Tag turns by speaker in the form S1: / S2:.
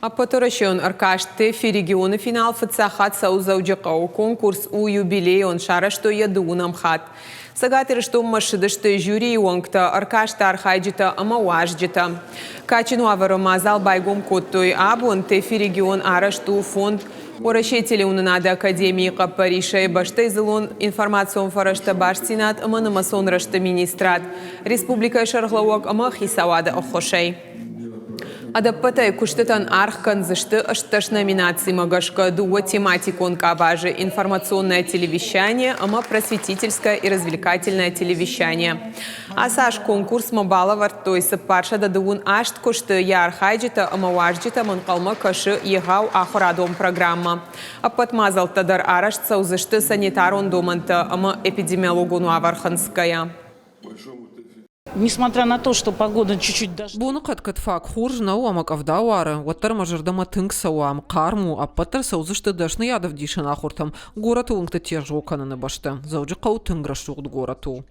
S1: Ӕппӕтуӕрӕсеон ӕркаст ТЭФИ регионы финал фыццаг хатт цӕуы Дзӕуджыхъӕуы. Конкурс у юбилейон, сарӕзтой йӕ дыууынӕм хатт. Цӕгат Ирыстонмӕ ссыдысты жюрийы уӕнгтӕ, ӕркасты архайджытӕ ӕмӕ уазджытӕ. Кадджын уавӕры мадзал байгом кодтой абон. ТЭФИ регион арӕзт у фонд Уӕрӕсейы телеуынынады академийы хъӕппӕрисӕй бӕстӕйы дзыллон информацион фӕрӕзтӕ бастдзинад ӕмӕ нымӕцон рӕзты министрад, республикӕйы сӕргълӕууӕг ӕмӕ хицауады ӕххуысӕй. Ӕдӕппӕтӕй куыстытӕн аргъ кӕндзысты 18 номинацимӕ гӕсгӕ дыууӕ тематикон къабазы информационное телевещание ӕмӕ просветительское и развлекательное телевещание. Ацы аз конкурсмӕ балӕвӕрдтой 438 куысты, йӕ архайджытӕ ӕмӕ уазджытӕм ӕнхъӕлмӕ кӕсы егъау ахуырадон программӕ. Ӕппӕт мадзӕлттӕ дӕр арӕзт цӕудзысты санитарон домӕнтӕ ӕмӕ эпидемиологон уавӕр хынцгӕйӕ.
S2: Несмотря на то, что погода чуть-чуть дождь.
S3: Боныхъӕд кӕд фаг хорз нӕу ӕмӕ къӕвда уары, уӕддӕр мӕ зӕрдӕмӕ тынг цӕуы ам хъарм у, ӕппӕтдӕр цӕудзысты дӕсныйад ӕвдисӕн ахуыртӕм горӕты уынгты тезгъо кӕныны бӕсты. Дзӕуджыхъӕу тынг рӕсугъд горӕт у.